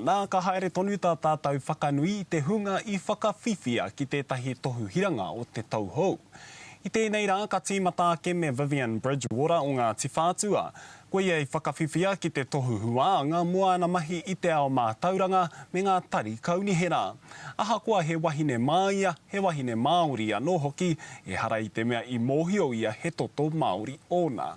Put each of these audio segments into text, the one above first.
Nā, ka haere tonu tā tātou whakanui i te hunga i whakawhiwhia ki tētahi tohu hiranga o te tau hou. I tēnei rā ka tīmata ake me Vivian Bridgewater o Ngāti Whātua. Ko ia i whakawhiwhia ki te tohu huānga mō āna mahi i te ao mātauranga me ngā tari kaunihera. Ahakoa he wahine māia, he wahine Māori anō hoki, ehara i te mea i mōhio ia he toto Māori ōna.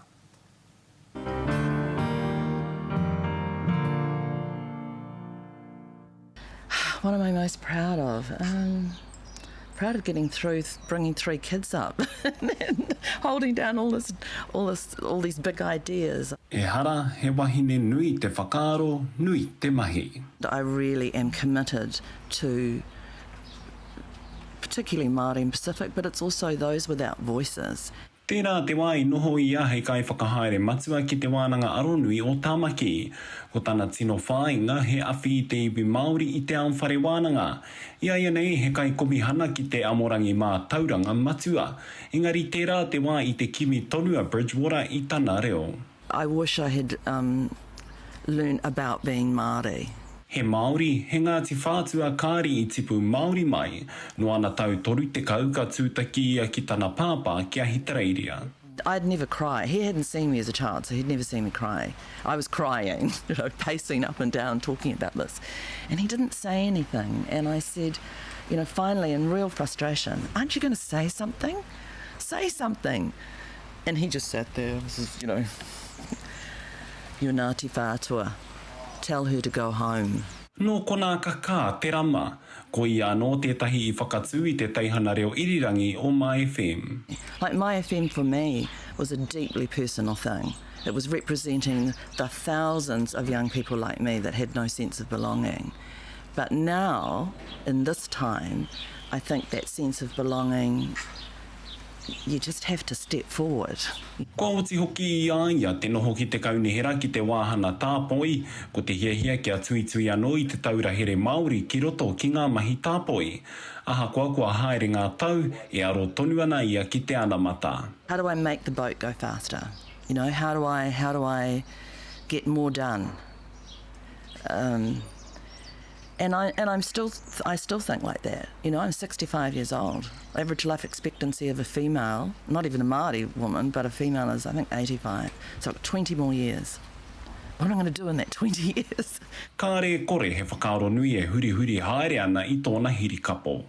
What am I most proud of? Um, proud of getting through bringing three kids up and holding down all this, all this, all these big ideas. Ehara, he wahine nui te whakaaro, nui te mahi. I really am committed to particularly Māori and Pacific, but it's also those without voices. Tērā te wā i noho ia hei kaiwhakahaere matua ki Te Wānanga Aronui o Tāmaki. Ko tana tino whāinga he awhi i te iwi Māori i te ao whare wānanga. I a ia nei he kaikomihana ki te Amorangi Mātauranga Matua. Engari tērā te wā i te kimi tonu a Bridgewater i tana reo. I wish I had um learnt about being Māori. He Māori, he Ngāti Whātua kāri i tipu Māori mai. Nō ana tau 30 ka tūtaki ia ki tana pāpā ki Ahitereiria. I'd never cry. He hadn't seen me as a child, so he'd never seen me cry. I was crying, you know, pacing up and down talking about this. And he didn't say anything. And I said, you know, finally in real frustration, aren't you going to say something? Say something. And he just sat there, this is, you know, you're Ngāti Whātua. Tell her to go home. Nō konā ka kā te rama. Ko ia anō tētahi i whakatū i te teihana reo irirangi o My FM. Like My FM for me was a deeply personal thing. It was representing the thousands of young people like me that had no sense of belonging. But now, in this time, I think that sense of belonging you just have to step forward. Kua oti hoki i a ia te noho ki te kaunihera ki te wāhanga tāpoi, ko te hiahia kia tuitui anō i te taura here Māori ki roto ki ngā mahi tāpoi. Ahakoa kua haere ngā tau, e aro tonu ana ia ki te anamata. How do I make the boat go faster? You know, how do I, how do I get more done? Um, And I and I'm still I still think like that. You know, I'm 65 years old. Average life expectancy of a female, not even a Māori woman, but a female is I think 85. So I've got 20 more years. What am I going to do in that 20 years? Kāre e kore he whakaaro nui e hurihuri haere ana i tōna hirikapo.